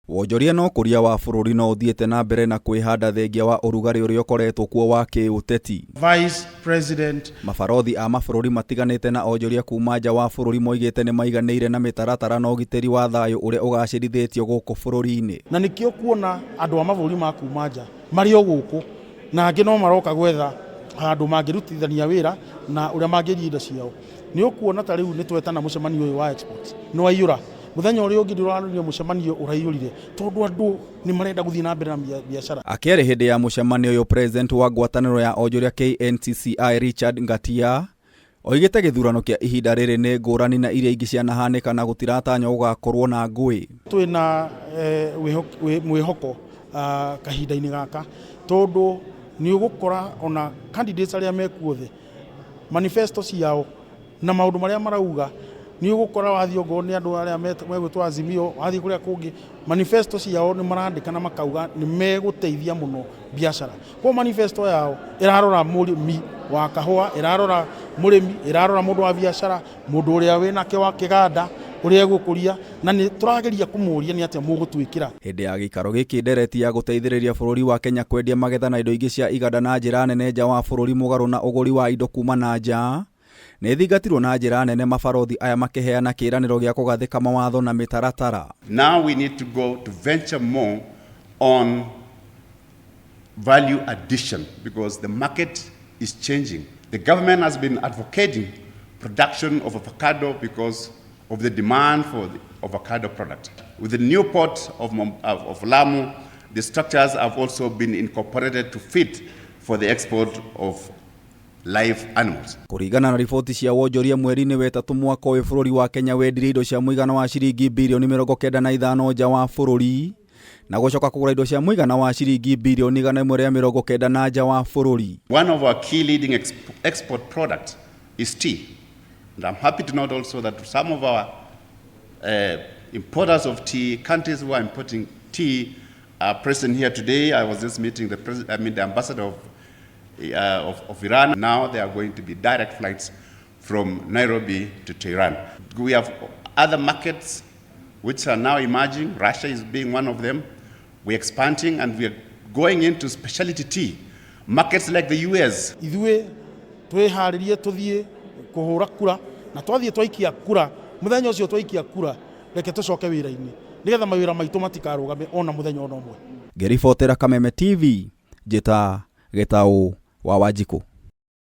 Wonjoria na ũkũria wa bũrũri no ũthiĩte na mbere na kwĩhanda thengia wa ũrugarĩ ũrĩa ũkoretwo kuo wa kĩũteti. Vice President. Mabarothi a mabũrũri matiganĩte na onjoria kuma nja wa bũrũri moigĩte nĩmaiganĩire na mĩtaratara na ũgitĩri wa thayũ ũrĩa ũgacĩrithĩtio gũkũ bũrũri-inĩ. Na nĩkĩo kuona andũ a mabũrũri ma kuma nja marĩ o gũkũ na angĩ no maroka gwetha handũ mangĩrutithania wĩra na ũrĩa mangĩendia indo ciao. Nĩ ũkuona ta rĩu nĩ twetana mũcemanio ũyũ wa exports nĩ waiyũra. Mũthenya ũrĩa ũngĩ ndĩrarorire mũcemanio ũraiyũrire tondũ andũ nĩ marenda gũthiĩ na mbere na biacara. Akĩaria hĩndĩ ya mũcemanio ũyũ, President wa ngwatanĩro ya onjoria KNCCI Richard Ngatia oigĩte gĩthurano kĩa ihinda rĩrĩ nĩ ngũrani na iria ingĩ cianahanĩka na gũtiratanywo gũgakorwo na ngũĩ. Twĩna mwĩhoko kahinda-inĩ gaka tondũ nĩ ũgũkora ona candidates arĩa mekuo thĩ manifesto ciao na maũndũ marĩa marauga nĩ ũgũkora wathiĩ ongorwo nĩ andũ arĩa megwĩtwo Azimio, wathiĩ kũrĩa kũngĩ manifesto ciao nĩ marandĩka na makauga nĩ megũteithia mũno biacara. Koguo manifesto yao ĩrarora mũrĩmi wa kahũa, ĩrarora mũrĩmi, ĩrarora mũndũ wa biacara, mũndũ ũrĩa wĩna kĩganda ũrĩa egũkũria, na nĩ tũrageria kũmũria nĩ atĩa mũgũtwĩkĩra. Hĩndĩ ya gĩikaro gĩkĩ ndereti ya gũteithĩrĩria bũrũri wa Kenya kwendia magetha na indo ingĩ cia iganda na njĩra nene nja wa bũrũri mũgarũ na ũgũri wa indo kuma na nja nĩ thingatirwo na njĩra nene mabarothi aya makĩheana kĩĩranĩro gĩa kũgathĩka mawatho na mĩtaratara. Now we need to go to venture more on value addition because the market is changing. The government has been advocating production of avocado because of the demand for the avocado product. With the new port of Lamu, the structures have also been incorporated to fit for the export of live animals. Kũringana na riboti cia wonjoria mweri-inĩ wetatũ mwaka ũyũ bũrũri wa Kenya wendirie indo cia mũigana wa ciringi birioni 95 nja wa bũrũri na gũcoka kũgũra indo cia mũigana wa ciringi birioni 190 na nja wa bũrũri. One of our key leading export products is tea. And I'm happy to note also that some of our importers of tea, countries who are importing tea, are present here today. I was just meeting the ambassador of Iran. Now there are going to be direct flights from Nairobi to Tehran. We have other markets which are now emerging. Russia is being one of them. We're expanding and we are going into specialty tea. Markets like the US. Ithuĩ twĩharĩrie tũthiĩ kũhũra kura na twathiĩ twaikia kura mũthenya ũcio twaikia kura reke tũcoke wĩra-inĩ nĩgetha mawĩra maitũ matikarũgame ona mũthenya ona ũmwe. Ngĩribotera Kameme TV, njĩta Gĩtaũ wa Wanjikũ.